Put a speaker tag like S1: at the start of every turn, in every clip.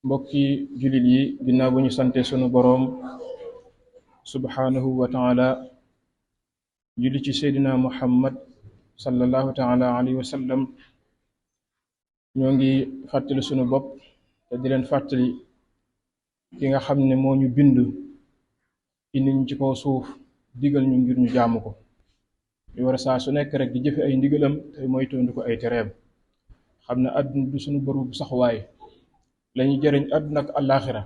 S1: mbokki jullit yi ginnaaw bu ñu sante sunu boroom subhaanahu wa taala julli ci seydina muhammad sallallahu taala alayhi wa sallam ñoo ngi fàttali sunu bopp te di leen fàttali ki nga xam ne moo ñu bind indi ñu ci kaw suuf digal ñu ngir ñu jaamu ko ñu war a saa su nekk rek di jëfe ay ndigalam te moytundi ko ay tereem xam ne àdduna du sunu bërëb bu saxwaay lañuy jëriñ àdduna ak àllaaxira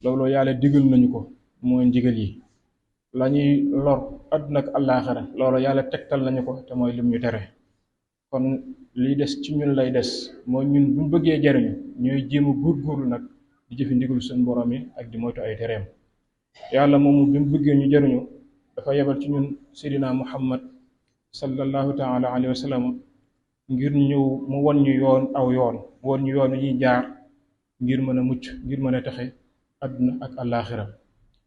S1: loolu yàlla digal nañu ko mooy ndigal yi lañuy lor àdduna ak àllaaxira loolu yàlla tegtal nañu ko te mooy lim ñu tere kon liy des ci ñun lay des mooy ñun buñ bëggee jëriñu ñooy jéem a góorgóorlu nag di jëfe ndigalu seen borom yi ak di moytu ay tereem yàlla moomu bi mu bëggee ñu jëriñu dafa yebal ci ñun seydina muhammad sallallahu taala alayhi wa sallam ngir ñëw mu won ñu yoon aw yoon mu won ñu yoon yi jaar ngir mën a mucc ngir mën a texe àdduna ak àllaaxira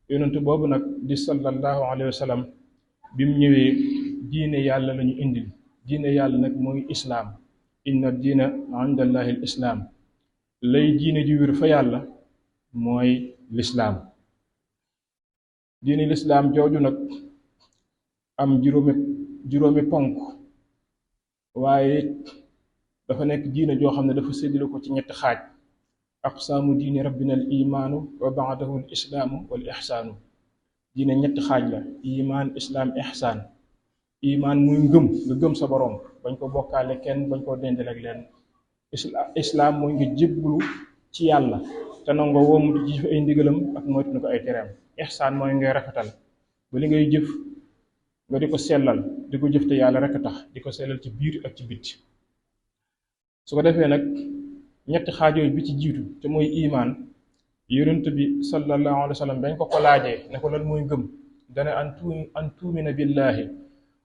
S1: yonent boobu nag di sallallahu alayhi wa sallam bi mu ñëwee diine yàlla lañu indil diine yàlla nag mooy islaam inna diina inda allahi al islaam lay diine ji wér fa yàlla mooy lislaam diine lislaam jooju nag am juróomi ponk waaye dafa nekk diine joo xam ne dafa séddale ko ci ñetti xaaj aqsaamu diini rabbina al imaanu wa baadahu al islaamu wal ixsaanu diine ñetti xaaj la imaan islaam ixsaan imaan muy ngëm nga gëm sa boroom bañ ko bokkaale kenn bañ koo dendale ak leen islaam mooy nga jébbulu ci yàlla te nangoo woomu di jëf ay ndigalam ak moytu na ko ay tereem ixsaan mooy ngay rafetal ba li ngay jëf nga di ko sellal di ko jëf te yàlla rek a tax di ko sellal ci biir ak ci bitti su ko defee nag ñetti xaajooyu bi ci jiitu te mooy imaan yonent bi sallallahu alayhi wa sallam dañ ko laajee ne ko lan mooy ngëm dane an tuumina billahi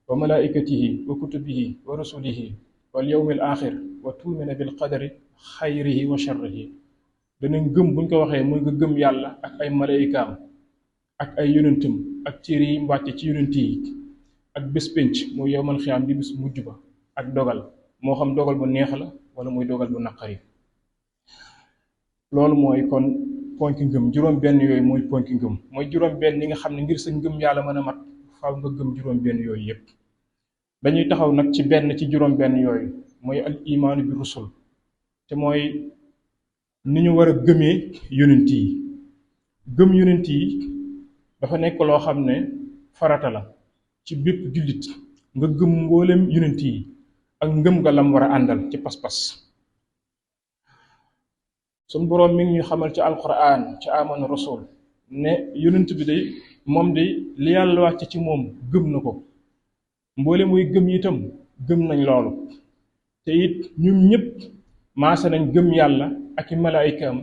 S1: wa malaikatihi wa kutubihi wa rusulihi wal yawmil axir wa tuumina bil qadari xayrihi wa sharrihi dana ngëm buñ ko waxee mooy nga gëm yàlla ak ay malaikaam ak ay yonentam ak téere yi mbàcce ci yonent yi ak bés pénc muy yowmal xiyaam di bis mujj ba ak dogal moo xam dogal bu neex la wala muy dogal bu naqari loolu mooy kon ponki ngëm juróom benn yooyu mooy ponki ngëm mooy juróom benn yi nga xam ne ngir sa ngëm yàlla mën a mat faaw nga gëm juróom benn yooyu yépp dañuy taxaw nag ci benn ci juróom benn yooyu mooy al imaanu bi rusul te mooy ni ñu war a gëmee yonent yi gëm yonent yi dafa nekk loo xam ne farata la ci bépp jullit nga gëm mboolem yonent yi ak ngëm nga lam war a àndal ci pas-pas suñ boroom mi ngi ñu xamal ci alquran ci amana rasul ne yonent bi day moom day li yàlla wàcce ci moom gëm na ko mboole muy gëm itam gëm nañ loolu te it ñun ñëpp maase nañ gëm yàlla ak i malaayikaam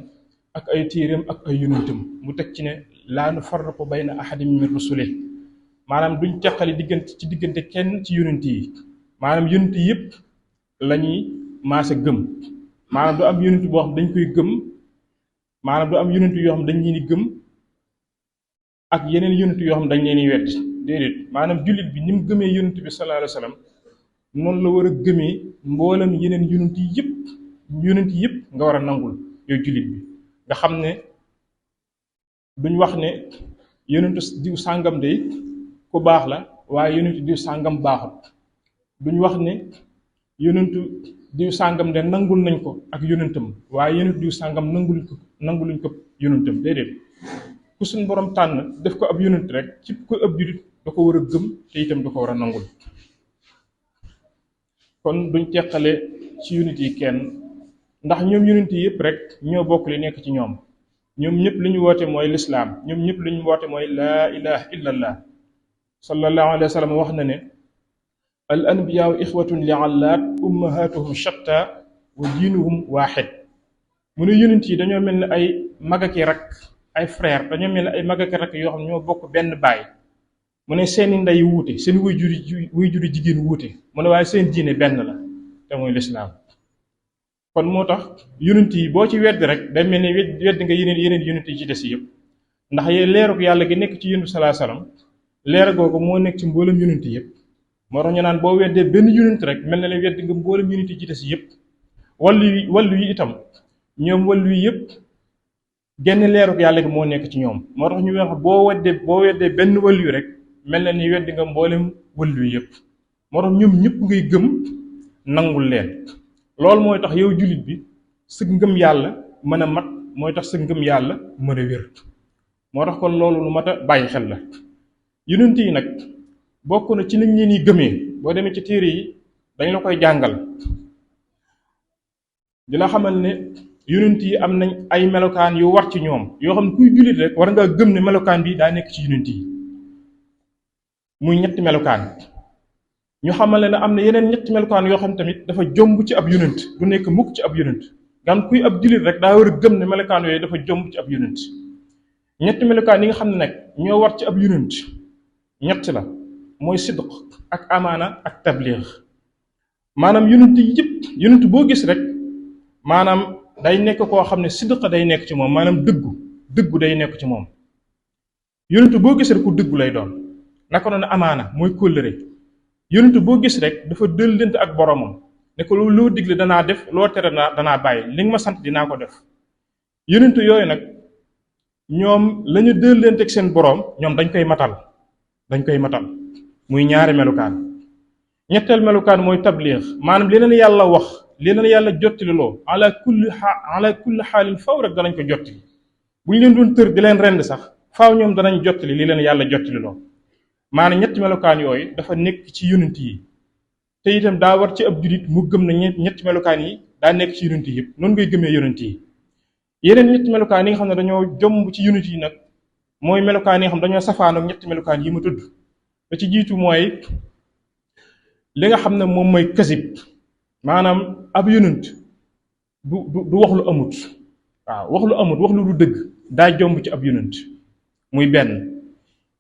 S1: ak ay téeréem ak ay yonentam mu teg ci ne laa nufarriqu bayna ahadin min rusuli maanaam duñ teqali diggante kenn ci yonent yi maanaam yonent yëpp lañuy maase gëm maanaam du am yonent boo xam dañ koy gëm maanaam du am yonent yoo xam dañ leen di gëm ak yeneen yonent yoo xam dañ leen di wedd déedéet maanaam jullit bi ni mu gëmee yonent bi sallallahu alayhi wa sallam noonu la war a gëmee mboolem yeneen yonent yëpp nga war a nangul yooyu jullit bi nga xam ne duñ wax ne yonent diw sàngam de ku baax la waaye yonent diw sàngam baaxut duñ wax ne yonent diw sàngam de nangul nañ ko ak yonentam waaye yonent diw sàngam nanguluñ ko yonentam déedéet ku suñ borom tànn def ko ab yonent rek ci ko ab jullit da ko war a gëm te itam da ko war a nangul kon duñ teqale ci yonent yi kenn ndax ñoom yonent yi yëpp rek ñoo bokk li nekk ci ñoom ñëpp li ñu woote mooy lislaam ñoom ñëpp li ñu woote mooy laa ilaha illallah sallallahu alayhi wa sallam wax na ne al anbiyaau ixwatun li allaat ummahatuhum shatta wa diinuhum waaxid mu ne yonent yi dañoo mel ne ay magaki rak ay frère dañoo mel ne ay magaki rak yoo xam ne ñoo bokk benn baay mu ne seeni ndey wuute seen way juri jigéen wuute mu ne waaye seen diine benn la te mooy lislaam kon moo tax yonent yi boo ci wedd rek day mel ne wedd nga yeneen yonent yi ci des yëpp ndax leeruk yàlla gi nekk ci yonent bi sallallahu alayhi wasallam leer googu moo nekk ci mboolem yonent yëpp moo tax ñu naan boo weddee benn yonent rek mel na ne wedd nga mboolem yonent yi ci des yëpp wàllu yi itam ñoom wàllu yi yëpp genn leeruk yàlla gi moo nekk ci ñoom. moo tax ñu wax boo weddee benn wëllu rek mel na ni weddi nga mboolem wëllu yépp. moo tax ñoom ñëpp ngay gëm nangul leen. loolu mooy tax yow jullit bi sa ngëm yàlla mën a mat, mooy tax sa ngëm yàlla mën a wér. moo tax kon loolu lu mat a bàyyi xel la. yonent yi nag bokk na ci nañ leen yi gëmee. boo demee ci téere yi dañ la koy jàngal di la xamal ne yonent yi am nañ ay melokaan yu war ci ñoom yoo xam ne kuy jullit rek war ngaa gëm ne melokaan bi daa nekk ci yonent yi, muy ñetti melokaan. ñu xamal ne am na yeneen ñetti melokaan yoo xam tamit dafa jomb ci ab yonent, du nekk mukk ci ab yonent. nga xam kuy ab jullit rek daa war a gëm ne melokaan yooyu dafa jomb ci ab yonent. ñetti melokaan yi nga xam ne nag ñoo war ci ab yonent ñett la, mooy sidq ak amaana ak tabliix. maanaam yonent yëpp, yonent boo gis rek maanaam day nekk koo xam ne sidq day nekk ci moom, maanaam dëggu day nekk ci moom. yonent boo gis rek ku dëggu lay doon. naka noonu amaana mooy kóllëre. yonent boo gis rek dafa dëllante ak boromam ne ko loo digle danaa def, loo tere danaa bàyyi, li nga ma sant dinaa ko def. yonent yooyu nag ñoom lañu dëllante ak seen borom ñoom dañ koy matal muy ñaari melukaan. ñetteel melukaan mooy tabliix, maanaam li leen yàlla wax, li leen yàlla jottali loo ala kulli xaalin faw rek danañ ko jottali. bu ñu leen doon tër di leen rend sax faaw ñoom danañ jottali li leen yàlla jottali loo. maanaam ñetti melukaan yooyu dafa nekk ci yonent yi, te itam daa war ci ab julit mu gëm na ñetti melukaan yi daa nekk ci yonent yi yëpp. noonu ngay gëmee yonent yi. yeneen ñetti melukaan yi nga xam ne dañoo jomb ci yonent yi nag mooy melukaan yi nga xam dañoo safaan ak ñetti melukaan yi ma tudd. ba ci jiitu mooy li nga xam ne moom mooy kasib, maanaam ab yonent du wax lu amut. waaw wax lu amut, wax lu du dëgg daa jomb ci ab yonent, muy benn.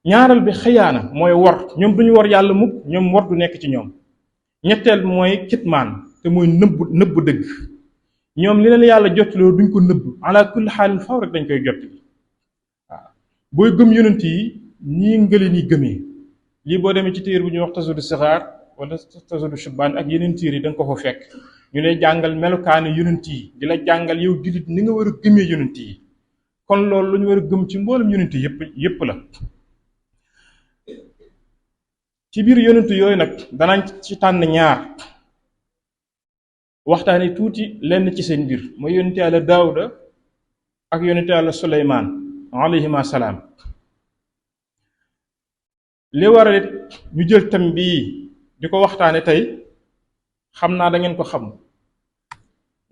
S1: ñaareel bi xëyaana mooy wor, ñoom duñu war yàlla mukk, ñoom wor du nekk ci ñoom. ñetteel bi mooy kitmaan, te mooy nëbb dëgg. ñoom li leen yàlla jottiloo duñ ko nëbb, ala kulli xaalin faw rek dañ koy jottali. waaw booy gëm yonent yi nii nga leen yi gëmee. lii boo demee ci téere bu ñuy wax Tazawudu Sixaar wala Tazawudu Shubaan ak yeneen téere yi da nga ko fa fekk. ñu lay jàngal melukaani yonent yi, di la jàngal yow jullit ni nga war a gëmee yonent yi. kon loolu lu ñu war a gëm ci mboolem yonent yépp la. ci biir yonent yooyu nag danañ ci tànn ñaar waxtaane tuuti lenn ci seen mbir, mooy yonent yàlla Daawuda ak yonent yàlla Suleymaan alayhima salaam. li waral ñu jël tam bii di ko waxtaane tey xam naa da ngeen ko xam,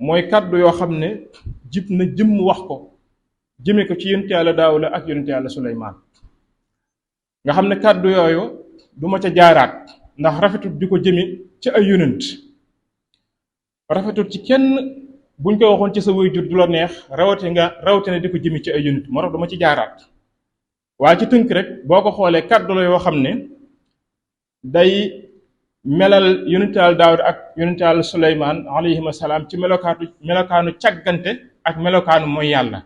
S1: mooy kàddu yoo xam ne jib na jëmm wax ko jëme ko ci yonent yàlla Daawuda ak yonent yàlla Suleymaan. nga xam ne kàddu yooyu duma ca jaaraat ndax rafetul di ko jëme ci ay yonent, rafetul ci kenn buñ ko waxoon ci sa waajur du la neex, rawatina di ko jëme ci ay yonent, moo tax duma ci jaaraat. waaye ci tënk rek boo ko xoolee kàddu la yoo xam ne day melal yonent yàlla Daawuda ak yonent yàlla Suleymaan alayhima salaam ci melokaanu càggante ak melokaanu mooy yàlla.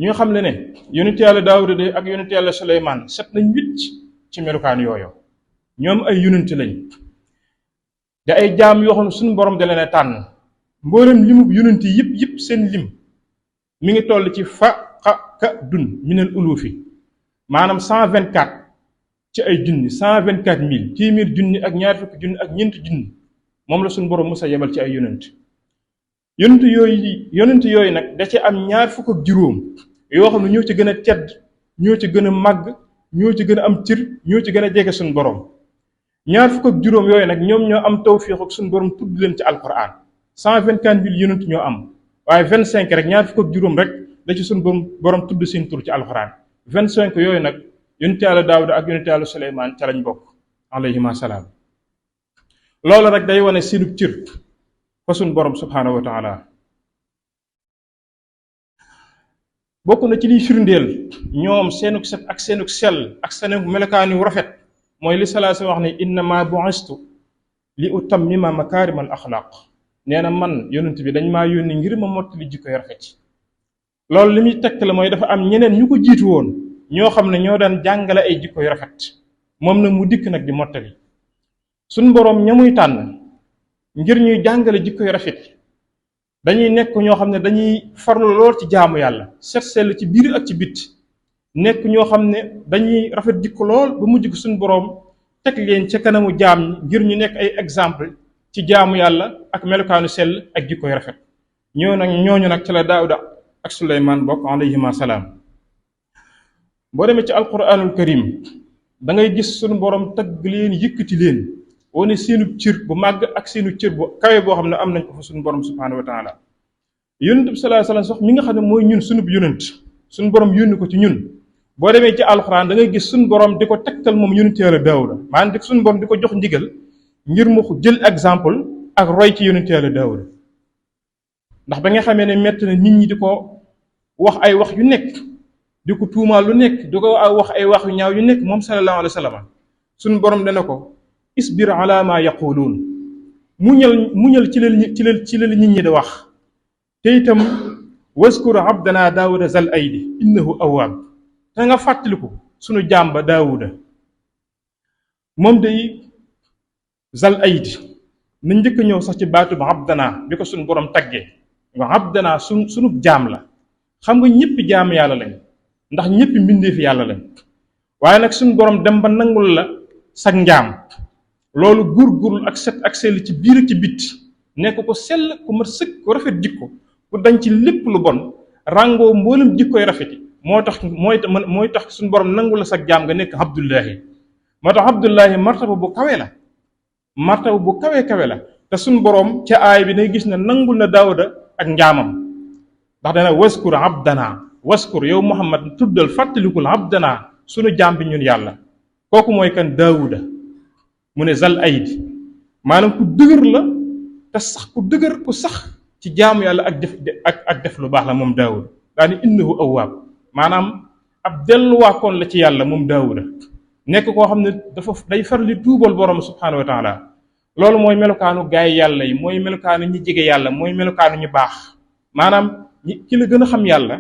S1: ñu xam ne yonent yàlla Daawuda de ak yonent yàlla Suleymaan set nañ wicc ci melukaan yooyu. ñoom ay yonent lañ da ay jaam yoo xam ne suñu borom da leen a tànn. mboolem limu yonent yi yëpp seen lim mi ngi toll ci ka dun minal ulufi, maanaam 124 ci ay junni, 124 000 téeméer junni ak ñaar fukki junni ak ñeenti junni moom la suñu borom mos a yebal ci ay yonent. yonent yooyu nag da ci am ñaar fukk ak juróom yoo xam ne ñoo ci gën a tedd, ñoo ci gën a màgg, ñoo ci gën a am cër, ñoo ci gën a jege suñu borom. ñaar fukk ak juróom yooyu nag ñoom ñoo am tawfiix ak suñu borom tudd leen ci alquran. 124 000 yonent ñoo am, waaye 25 rek, ñaar fukk ak juróom rek da ci suñu borom tudd seen tur ci alquran. 25 yooyu nag yonent yàlla Daawuda ak yonent yàlla Suleymaan ca lañ bokk alayhima salaam. loolu rek day wane seenu cër fa suñu borom subhaanahu wa taala. bokk na ci liy firndeel ñoom seenuk set ak seenuk sell ak seenuk melokaan yu rafet mooy li salaasa wax ne innama bu'istu li utammima makaarimal axlaaq. nee na man yonent bi dañ maa yónni ngir ma mottali jikko yu rafet. loolu li muy tekk la mooy dafa am ñeneen ñu ko jiitu woon ñoo xam ne ñoo daan jàngale ay jikko yu rafet, moom nag mu dikk nag di mottali. suñ boroom ña muy tànn ngir ñuy jàngale jikko yu rafet dañuy nekk ñoo xam ne dañuy farlu lool ci jaamu yàlla set sell ci biir ak ci bit nekk ñoo xam ne dañuy rafet jikko lool ba mujj ko suñu boroom teg leen ca kanamu jaam ñi ngir ñu nekk ay exemple ci jaamu yàlla ak melokaanu sell ak jikkoy rafet ñooñu nag ci la Daawuda ak Suleymaan bokk alayhima salaam. boo demee ci alquranul karim da ngay gis suñu boroom tagg leen yëkkati leen wane seenu cër bu màgg ak seenu cër bu kawe boo xam ne am nañ ko fa suñu borom subhaanahu wa taala. yonent bi sallallahu alayhi wasallam sax mi nga xam ne mooy ñun sunub yonent suñu borom yónni ko ci ñun boo demee ci alxuraan da ngay gis suñu borom di ko tegtal moom yonent yàlla Daawuda maanaam suñu borom di ko jox ndigal ngir mu jël exemple ak roy ci yonent yàlla Daawuda. ndax ba nga xamee ne metti na nit ñi di ko wax ay wax yu nekk di ko tuumaal lu nekk di ko wax ay wax yu ñaaw yu nekk moom sallallahu alayhi wasallam suñu borom dana ko isbir ala ma yaquluun muñal ci la nit ñi di wax te itam waskur abdana daawuda zal aydi innahu awwaab te nga fàttaliku sunu jàmba daawuda moom day zal aydi na njëkk ñëw sax ci baatu ba abdana bi ko sunu borom taggee nga abdana sunu jaam la xam nga ñëpp jaam yàlla lañ ndax ñëpp mbindeef yàlla lañ waaye nag sunu borom dem ba nangul la sag njaam loolu góorgóorlu ak set ak sell ci biir ak ci bit nekk ko sell ku mat sëkk ku rafet jikko ku dañ ci lépp lu bon ràngoo mboolem jikkoy rafeti mooy tax suñu borom nangu la sag jaam nga nekk abdullahi moo tax abdullahi martaba bu kawe la martaba bu kawe la te suñu borom ca aay bi day gis ne nangul na daawuda ak njaamam ndax dana waskur abdana waskur yow muhammad tuddal fàttalikul abdana sunu jaam bi ñun yàlla kooku mooy kan daawuda mu ne zal aydi maanaam ku dëgër la te sax ku dëgër ku sax ci jaamu yàlla ak def lu baax la moom daawuda daani innahu awwaab maanaam ab delluwaakoon la ci yàlla moom daawuda nekk koo xam ne dafa day farli tuubal borom subhaanahu wa taala loolu mooy melokaanu gaay yàlla yi mooy melokaanu ñi jege yàlla mooy melokaanu ñu baax maanaam ki la gën a xam yàlla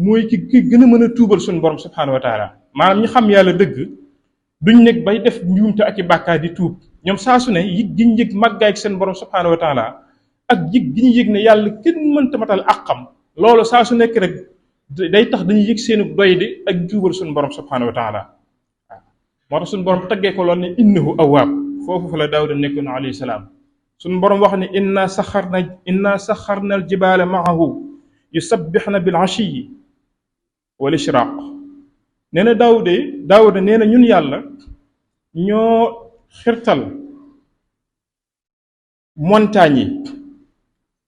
S1: mooy ki gën a mën a tuubal suñu borom subhaanahu wa taala maanaam ñi xam yàlla dëgg duñ nekk bay def njuumte ak i bàkkaar di tuub ñoom saa su ne yëg gi ñu yëg màggaay ak seen borom subhaanahu wa taala ak yëg gi ñu yëg ne yàlla kenn mënta matal àqam loolu saa su nekk rek day tax dañuy yëg seenu doy di ak juubal suñu borom subhaanahu wa taala moo tax suñu borom taggee ko loolu ne innahu awwaab foofu fa la Daawuda nekkoon alayhi salaam suñu borom wax ne inna saxarna al jibaala maahu yusabbixna bil ashiyyi wal ishraaq nee na Daawuda nee na ñun yàlla ñoo xirtal montagne yi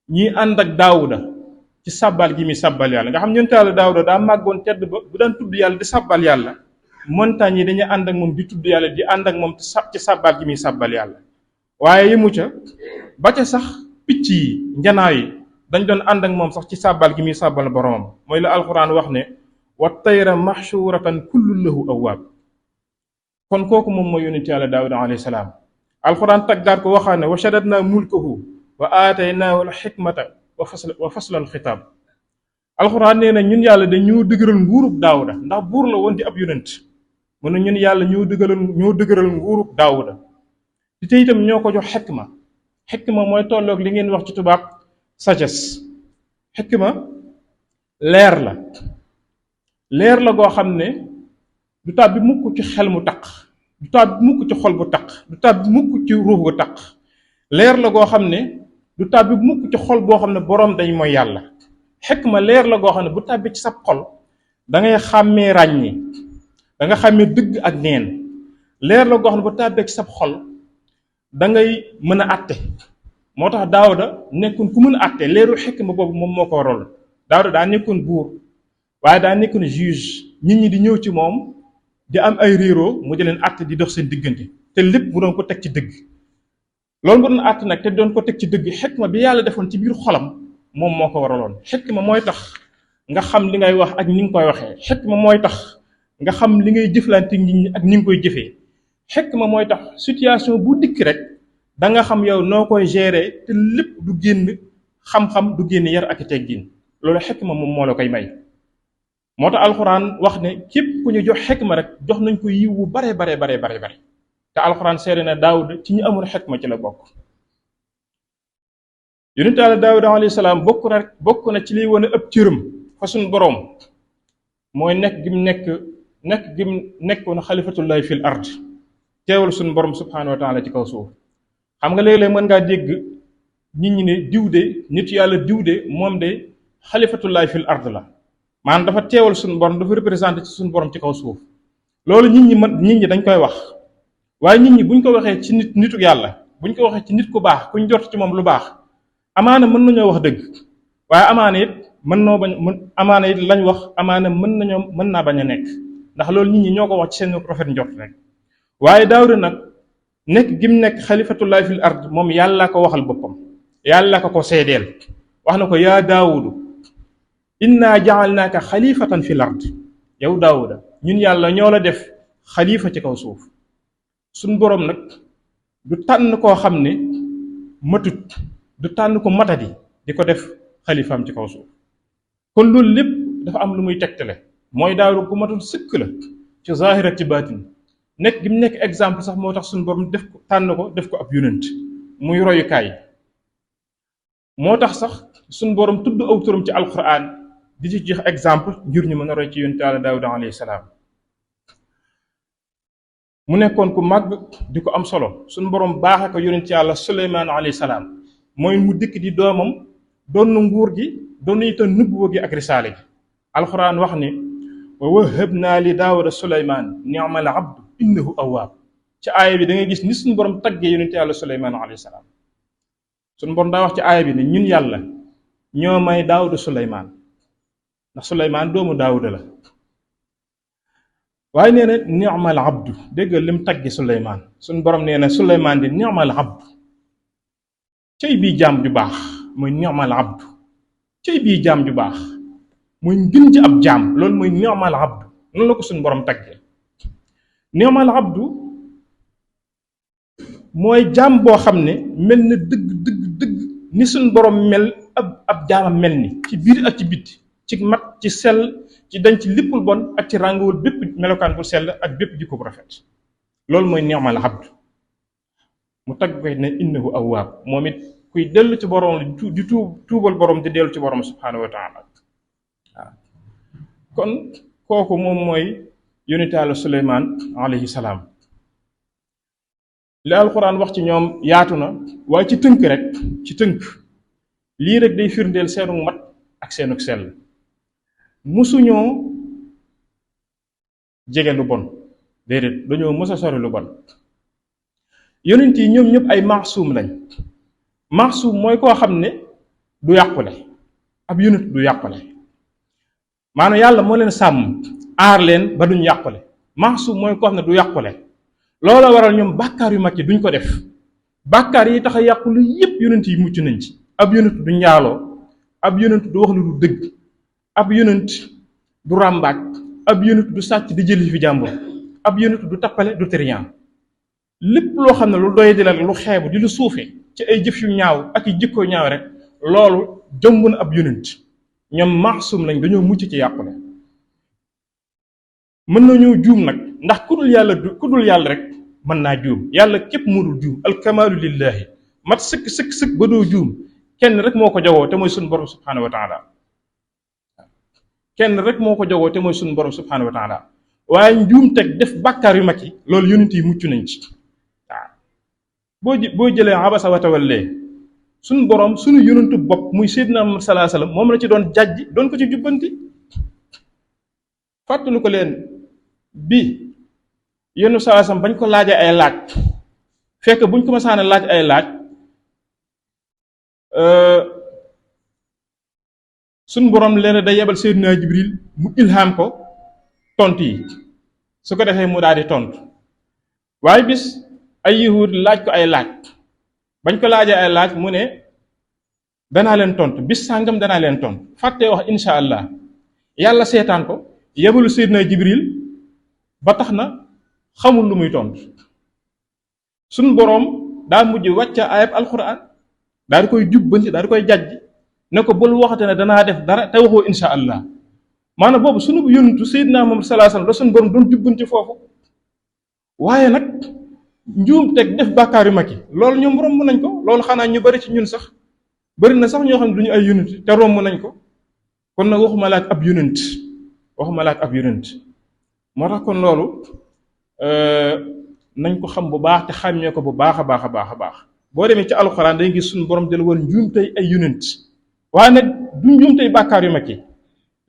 S1: ñi ànd ak Daawuda ci sàbbal gi muy sàbbal yàlla nga xam ñun yàlla Daawuda daa màggoon tedd ba bu daan tudd yàlla di sàbbal yàlla montagne yi dañuy ànd ak moom di tudd yàlla di ànd ak moom ci sàbbal gi muy sàbbal yàlla waaye yëmu ca ba ca sax picc yi njanaaw yi dañ doon ànd ak moom sax ci sàbbal gi muy sàbbal boromam mooy la alxuraan wax ne wa tayra mahshuratan kullu lahu awwaab kon kooku moom mooy yonent yàlla Daawuda alayhi salaam alxuraan taggaat ko waxaa ne wa shaddadnaa mulkahu wa aataynaahu al-hikmata wa fasla al-xitaab alxuraan nee na ñun yàlla dañoo dëgëral nguurub Daawuda ndax buur la woon di ab yonent mu ne ñun yàlla ñoo dëgëral nguurub Daawuda te itam ñoo ko jox xikma mooy tolloog li ngeen wax ci tubaab sagesse xikma leer la goo xam ne du tàbbi mukk ci xel mu taq du tàbbi mukk ci xol bu taq du tàbbi mukk ci ruux gu taq leer la goo xam ne du tàbbi mukk ci xol boo xam ne boroom dañ mooy yàlla xikma leer la goo xam ne bu tàbbi ci sab xol da ngay xàmmee ràññi da nga xàmmee dëgg ak neen leer la goo xam ne bu tàbbee ci sab xol da ngay mën a àtte moo tax Daawuda nekkoon ku mën a àtte leeru xikma boobu moom moo ko waral Daawuda daa nekkoon buur waaye daa nekkoon juge nit ñi di ñëw ci moom di am ay réeroo mu di leen àtte di dox seen diggante te lépp mu doon ko teg ci dëgg loolu mu doon àtte nag te doon ko teg ci dëgg xikma bi yàlla defoon ci biir xolam moom moo ko waraloon xikma mooy tax nga xam li ngay wax ak ni nga koy waxee xikma mooy tax nga xam li ngay jëflante nit ñi ak ni nga koy jëfee xikma mooy tax situation bu dikk rek da nga xam yow noo koy gérer te lépp du génn xam-xam du génn yar ak teggin loolu xikma moom moo la koy may moo tax alxuraan wax ne képp ku ñu jox xikma rek jox nañ ko yiw wu bare te alxuraan seede na Daawuda ci ñu amul xikma ci la bokk yonent Yàlla Daawuda alayhi salaam bokk na ci liy wane ëpp cëram fa suñ boroom mooy nekk gim nekkoon xalifatullahi fil ard teewal suñ borom subhanahu wa taala ci kaw suuf. xam nga léeg-léeg mën ngaa dégg nit ñi ne diw de nit yàlla diw de moom de xalifatullahi fil ard la, maanaam dafa teewal suñ borom, dafa représenté ci suñ borom ci kaw suuf. loolu nit ñi dañ koy wax, waaye nit ñi buñ ko waxee ci nitu yàlla, buñ ko waxee ci nit ku baax kuñ jot ci moom lu baax, amaana mën nañoo wax dëgg, waaye amaana it amaana it lañ wax amaana mën naa bañ a nekk, ndax loolu nit ñi ñoo ko wax ci seen rafet njort rek. waaye Daawuda nag nekk gim nekk xalifatullahi fil ard moom yàlla ko waxal boppam, yàlla ko seedeel, wax na ko yaa Daawudu inna ja'alnaaka xalifatan fil ard. yow Daawuda ñun yàlla ñoo la def xalifa ci kaw suuf. suñ boroom nag du tànn koo xam ne matut, du tànn ko matadi di ko def xalifaam ci kaw suuf. kon loolu lépp dafa am lu muy tegtale, mooy Daawuda ku matul sëkk la ci zaahir ak ci baatin. nekk gi mu nekk exemple sax moo tax suñu borom tànn ko def ko ab yonent muy royukaay. moo tax sax suñu borom tudd aw turam ci alquran di ci jox exemple ngir ñu mën a roy ci yonent Yàlla Daawuda alayhi salaam. mu nekkoon ku màgg di ko am solo, suñu borom baaxe ko yonent Yàlla Suleymaan alayhi salaam, mooy mu dikk di doomam, doon na nguur gi, doon na itam nubuwa gi ak risaale gi. alquran wax ni wa wahabna li Daawuda Suleymaan ni'mal abdu innahu awwaab. ci aaya bi da ngay gis ni suñu borom taggee yonent Yàlla Suleymaan alayhi salaam. suñu borom daa wax ci aaya bi ne ñun yàlla ñoo may Daawuda Suleymaan, ndax Suleymaan doomu Daawuda la. waaye nee na ni'mal abdu, déggal lim taggi Suleymaan. suñu borom nee na Suleymaan di ni'mal abdu, cey bii jaam ju baax, mooy ni'mal abdu, cey bii jaam ju baax, mooy ngën ji ab jaam, loolu mooy ni'mal abdu. noonu la ko suñu borom taggee. ni'mal abdu mooy jaam boo xam ne mel na dëgg ni suñu borom mel ab jaamam mel ni ci biir ak ci bitti, ci mat, ci sell, ci dañ ci léppul bon, ak ci ràngawul bépp melokaan bu sell ak bépp jikko bu rafet. loolu mooy ni'mal abdu. mu tagg ko ne innahu awwaab, moom it kuy dellu ci borom di tuubal borom di dellu ci borom subhaanahu wa taala. waaw kon kooku moom mooy yonent Yàlla Suleymaan alayhi salaam. li alquran wax ci ñoom yaatu na, waaye ci tënk lii rek day firndeel seenu mat ak seenu sell. musuñoo jege lu bon, déedéet dañoo mës a sori lu bon. yonent yi ñoom ñëpp ay maasuum lañ. maasuum mooy koo xam ne du yàqule, ab yonent du yàqule, maanaam yàlla moo leen sàmm aar leen ba duñ yàqule. maasuum mooy koo xam ne du yàqule. loola waral ñoom bàkkaar yu mag yi duñ ko def. bàkkaar yi tax a yàqule yépp yonent yi mucc nañ ci. ab yonent du njaaloo, ab yonent du wax lu du dëgg, ab yonent du ràmbaaj, ab yonent du sàcc di jëli fi jàmbur, ab yonent du tappale, du trian. lépp loo xam ne lu doy di la, lu xeebu di lu suufee ci ay jëf yu ñaaw ak i jikko ñaaw rek, loolu jëmb na ab yonent. ñoom maasum lañ, dañoo mucc ci yàqule. mën nañoo juum nag, ndax ku dul yàlla rek mën naa juum. yàlla képp moo dul juum. alkamaalu lillahi, mat sëkk ba doo juum kenn rek moo ko jagoo te mooy suñu borom subhaanahu wa taala. kenn rek moo ko jagoo te mooy suñu borom subhaanahu wa taala. waaye njuum teg def bàkkaar yu mag yi, loolu yonent yi mucc nañ ci. waaw boo jëlee abasa wa tawallee, suñu borom suñu yonentu bopp muy Seydina Muhammad sallallahu alayhi wasallam moom la ci doon jàjj, doon ko ci jubbanti. fàttalu ko leen bi yonent sallallahu alayhi wasallam bañ ko laajee ay laaj, fekk buñ ko masaana laaj ay laaj, suñu borom leen day yebal Seydina Jibril mu ilham ko tontu yi, su ko defee mu daal di tontu. waaye bis ay yahud laaj ko ay laaj, bañ ko laajee ay laaj mu ne danaa leen tontu, bis sàngam danaa leen tontu, fàttee wax insha allah. yàlla seetaan ko, yebalu Seydina Jibril, ba tax na xamul lu muy tontu. suñ boroom daa mujj wàcca ayab alquran daal di koy jubbanti, daal di koy jàjj ne ko bul waxate ne danaa def dara te waxoo insha allah. maanaam boobu sunu yonentu Seydina Muhammad sallallahu alayhi wasallam la suñu borom doon jubbanti foofu. waaye nag njuum teg def bàkkaar yu mag yi, loolu ñoom romb nañ ko. loolu xanaa ñu bari ci ñun sax bëri na sax ñoo xam ne duñu ay yonent te romb nañ ko. kon nag waxuma la ak ab yonent waxuma la ak ab yonent moo tax kon loolu nañ ko xam bu baax te xàmmee ko bu baax a baax a baax a baax boo demee ci alxuraan dañuy gis suñu borom jël woon njuumtey ay yonent waaye nag du njuumtey bàkkaar yu mag yi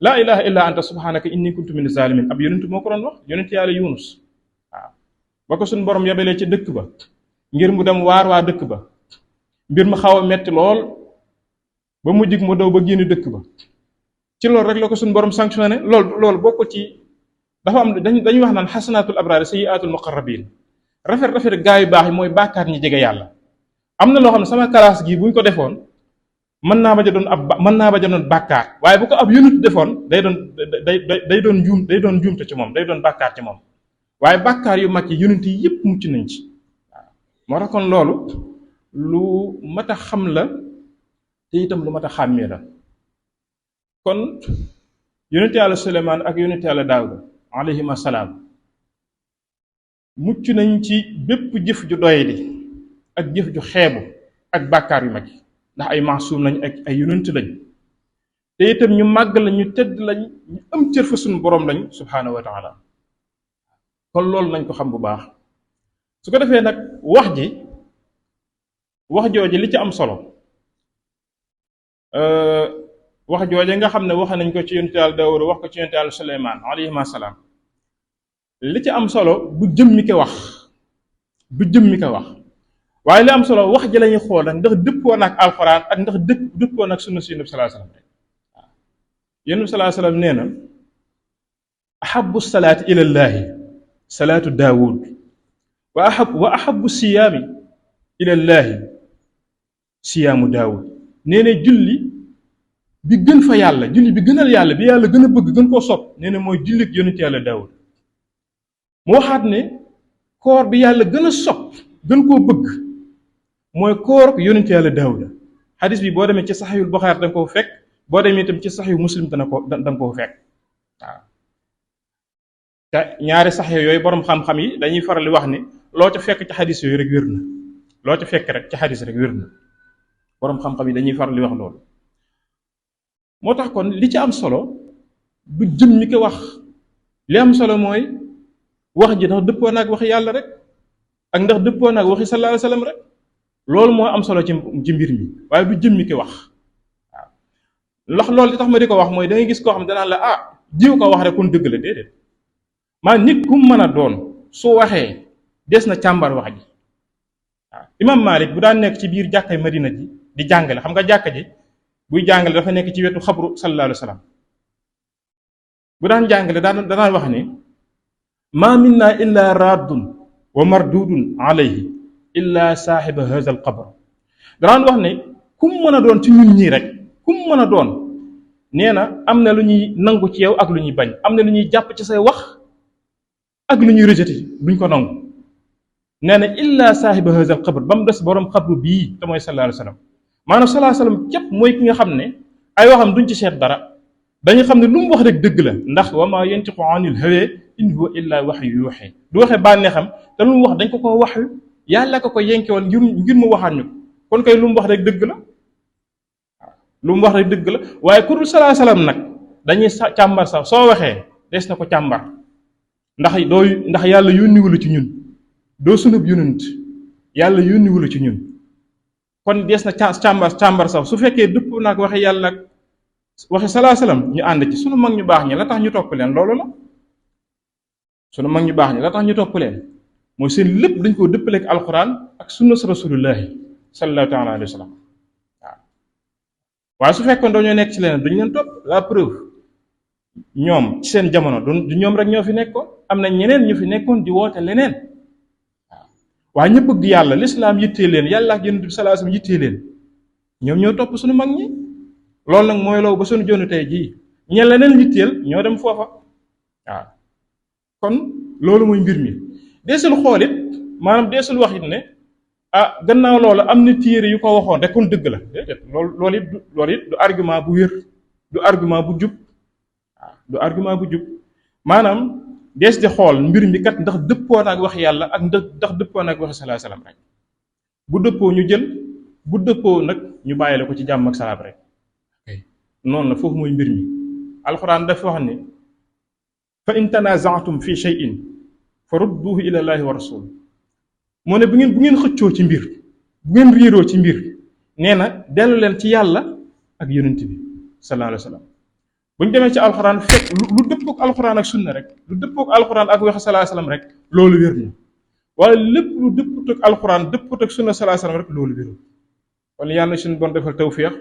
S1: laa ilaha illa anta subhanaka inni kuntu min zalimin ab yonent moo ko doon wax yonent yàlla yunus waaw ba ko suñu borom yabelee ci dëkk ba ngir mu dem waar waa dëkk ba mbir ma xaw a metti lool ba mu jig mu daw ba génn dëkk ba ci loolu rek la ko suñu borom sanctionné loolu bokk ci dafa am dañuy wax naan xasanatul abraar sayyiatul muqarrabin rafet gaa yu baax yi mooy bàkkaar ñi jege yàlla am na loo xam ne sama classe gii buñ ko defoon mën naa ba ja doon bàkkaar waaye bu ko ab yonent defoon day doon njuumte ci moom day doon bàkkaar ci moom waaye bàkkaar yu mag yi yonent yi yépp mucc nañ ci waaw moo tax kon loolu lu mat a xam la te itam lu mat a xàmmee la kon yonent yàlla Suleymaan ak yonent yàlla Daawuda alayhima salaam mucc nañ ci bépp jëf ju doyadi ak jëf ju xeebu ak bàkkaar yu mag yi ndax ay maasuum lañ ak ay yonent lañ te itam ñu màgg lañ ñu tedd lañ ñu am cër fa suñu boroom lañ subhaanahu wa taala kon loolu nañ ko xam bu baax su ko defee nag wax jooje li ci am solo wax jooje nga xam ne wax nañ ko ci yonent yàlla Daawuda wax ko ci yonent yàlla Suleymaan alayhima salaam li ci am solo bu jëmmi ko wax waaye li am solo wax ji lañuy xool nag ndax dëppoo nag alxuraan ak ndax dëppoo nag sunna si Yonent bi sallallahu alayhi wasallam waaw Yonent bi sallallahu alayhi wasallam nee na ahabbu salaati ila llaahi salaatu Daawud wa ahabbu siyaami ila llaahi siyaamu Daawud nee na julli bi gën fa yàlla julli bi gënal yàlla bi yàlla gën a bëgg gën koo sopp nee na mooy jullit yonent yàlla Daawud mu waxaat ne koor bi yàlla gën a sopp gën koo bëgg mooy koor yonent yàlla Daawuda xadis bi boo demee ci saxiixul Buxaari danga ko fekk boo demee itam ci saxiixu Muslim danga ko fekk waaw te ñaari saxiix yooyu borom xam-xam yi dañuy faral di wax ne loo ca fekk ci xadis yooyu rek wér na loo ca fekk rek ci xadis rek wér na borom xam-xam yi dañuy faral di wax loolu moo tax kon li ci am solo du jëm ñi ko wax li am solo mooy wax ji ndax dëppoo naag waxi yàlla rek ak ndax dëppoo naag waxi sallallahu alayhi wasallam rek loolu moo am solo ci mbir mi waaye du jëm ñi ko wax waaw ndax loolu li tax ma di ko wax mooy da ngay gis koo xam ne danaan la jiw ko wax rek kon dëgg la déedéet maa nit ku mën a doon su waxee des na càmbar wax ji waaw imam Malik bu daan nekk ci biir jàkkay Madina ji di jàngale xam nga jàkka ji buy jàngale dafa nekk ci wetu xabru sallallahu alayhi wasallam bu daan jàngale danaan wax ni ma minna illa raddun wa mardudun alayhi illa saaxiba hadha al qabr danaan wax ne kum mën a doon ci ñun ñii rek kum mën a doon nee na am na lu ñuy nangu ci yow ak lu ñuy bañ am na lu ñuy jàpp ci say wax ak lu ñuy rejeté duñ ko nangu nee na illa saaxiba hadha al qabr ba mu des borom xabru bii te mooy sallallahu alayhi wasallam maanaam sallallahu alayhi wasallam képp mooy ki nga xam ne ay waxam duñ ci seet dara dañu xam ne lu mu wax rek dëgg la ndax wa ma yantiqu anil hawa in huwa illa wahyu yuuxa du waxee bànneexam te lu mu wax dañ ko wax yàlla ko yenkewoon ngir mu waxaat ñu kon kay lu mu wax rek dëgg la waaw lu mu wax rek dëgg la waaye ku dul sallallahu alayhi wasallam nag dañuy càmbar sax soo waxee des na ko càmbar ndax yàlla yónniwu la ci ñun doo sunub yonent yàlla yónniwu la ci ñun kon des na càmbar sax su fekkee dëpp nag waxi yàlla ak waxi salaa salaam ñu ànd ci sunu mag ñu baax ñi la tax ñu topp leen loolu la sunu mag ñu baax ñi la tax ñu topp leen mooy seen lépp dañ koo dëppaleek alquran ak sunna rasulullahi sallallahu taala alayhi wa sallam waaw waaye su fekkoon dañoo nekk ci leneen duñu leen topp la preuve ñoom ci seen jamono du ñoom rek ñoo fi nekkoon am na ñeneen ñu fi nekkoon di woote leneen waaye ñu bëgg yàlla lislaam yittee leen yàlla ak yonent bi sallallahu alayhi wasallam yittee leen ñoom ñoo topp suñu mag ñi loolu nag mooy loolu ba suñu jonu tey jii ñe leneen yitteel ñoo dem foofa waaw kon loolu mooy mbir mi deesul xool it maanaam deesul wax it ne gannaaw loolu am na téere yu ko waxoon rek kon dëgg la déedéet loolu it du argument bu wér du argument bu jub waaw du argument bu jub maanaam dees di xool mbir mi kat ndax dëppoo na ak wax yàlla ak ndax dëppoo na ak wax sallallahu alayhi wasallam rek bu dëppoo ñu jël bu dëppoo nag ñu bàyyile ko ci jàmm ak salaam rek noonu la foofu mooy mbir mi alxuraan dafa wax ne fa in tanaza'tum fi shay'in farudduhu ila llahi wa rasul moo ne bu ngeen xëccoo ci mbir bu ngeen riiroo ci mbir nee na dellu leen ci yàlla ak yonent bi sallallahu alayhi wa sallam bu ñu demee ci alxuraan fekk lu dëppook alxuraan ak sunna rek lu dëppook alxuraan ak waxi sallallahu alayhi wa sallam rek loolu wér na waaye lépp lu dëpput ak alxuraan dëpput ak sunna sallallahu alayhi wa sallam rek loolu wérul kon yàlla na suñu bon defal tawfiix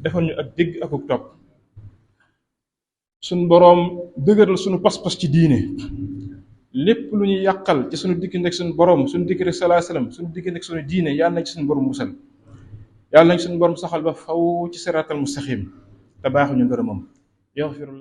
S1: defal ñu ak dégg ak topp suñu boroom dëgëral suñu pas-pas ci diine lépp lu ñu yàqal ci suñu diggante ak suñu boroom suñu diggante ak sallallahu alayhi wa sallam suñu diggante ak suñu diine yàlla nañ ci suñu boroom musal yàlla nañ suñu boroom saxal ba faw ci siraatal mustaqim te baaxuñu ngërëmam yaxfirullah